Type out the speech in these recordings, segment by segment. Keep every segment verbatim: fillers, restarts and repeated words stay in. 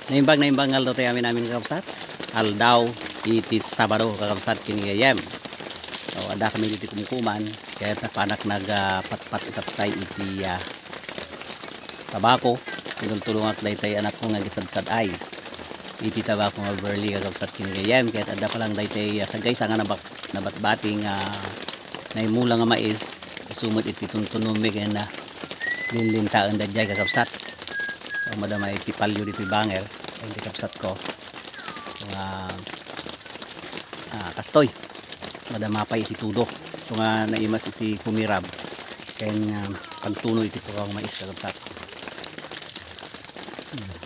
Naimbag, naimbag nga aldaw tayo amin-amin, kakabsat. Aldaw iti Sabado, kakabsat, ken gayyem. So, adda kami ditoy kumkuman, ket napanak nagpatpat itay iti, ah, tabako. Tinultulongak daytay anakko nga agisadsad-ay iti tabako nga burley, kakabsat, ken gayyem. Ket adda pa lang daytay, ah, sagaysa nga nabak-, nabatbati nga naimula nga mais, isu met iti tuntunonmi ken, ah, linlintaen daydiay, kakabsat. So, madama iti palio ditoy banger, ken ti kabsatko. Nga, ah, kastoy, madama pay iti tudo. Ito nga naimas iti kumirab, ken, ah, pagtuno iti puraw nga mais, kakabsat. Hmm.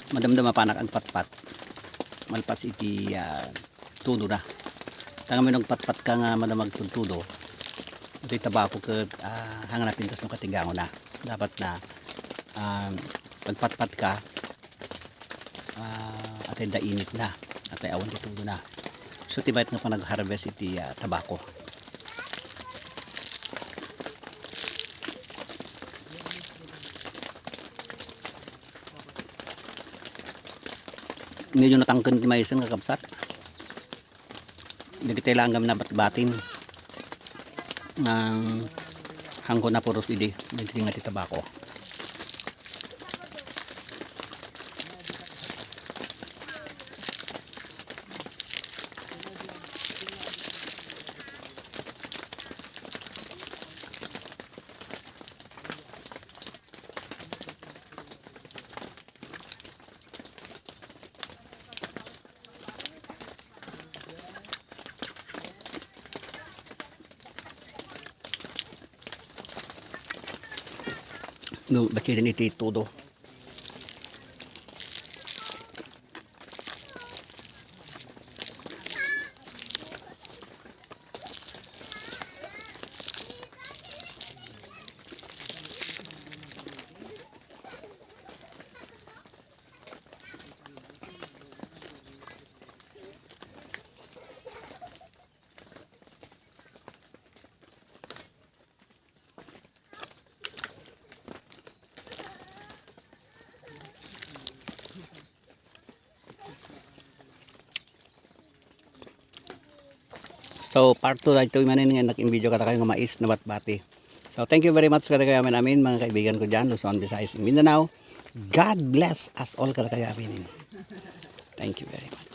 Madamdama panak agpatpat. Malpas iti, ah, tudona. Tangami no agpatpatka nga madama agtudtudo. Iti tabako ket, ah, hangan napintas no katigangona. Dapat na, ah, agpatpatka, ah, atay da initna, atay awan ti tudona. So, ti bayat nga panag-harvest iti, ah, tabako. Medyo natangken ti maisen, kakabsat. Dagiti langgam nabatbatin. Nang hangko napuros idi, dagiti nga ti tabako. No, basta din iti tudo. So, part two daytoy manen nga nag-invideo kadakayo nga mais nabatbati. So, thank you very much kadakayo amin-amin, mga kaibigan ko dyan, Luzon, Visayas, and Mindanao. God bless us all kadakayo amin. Thank you very much.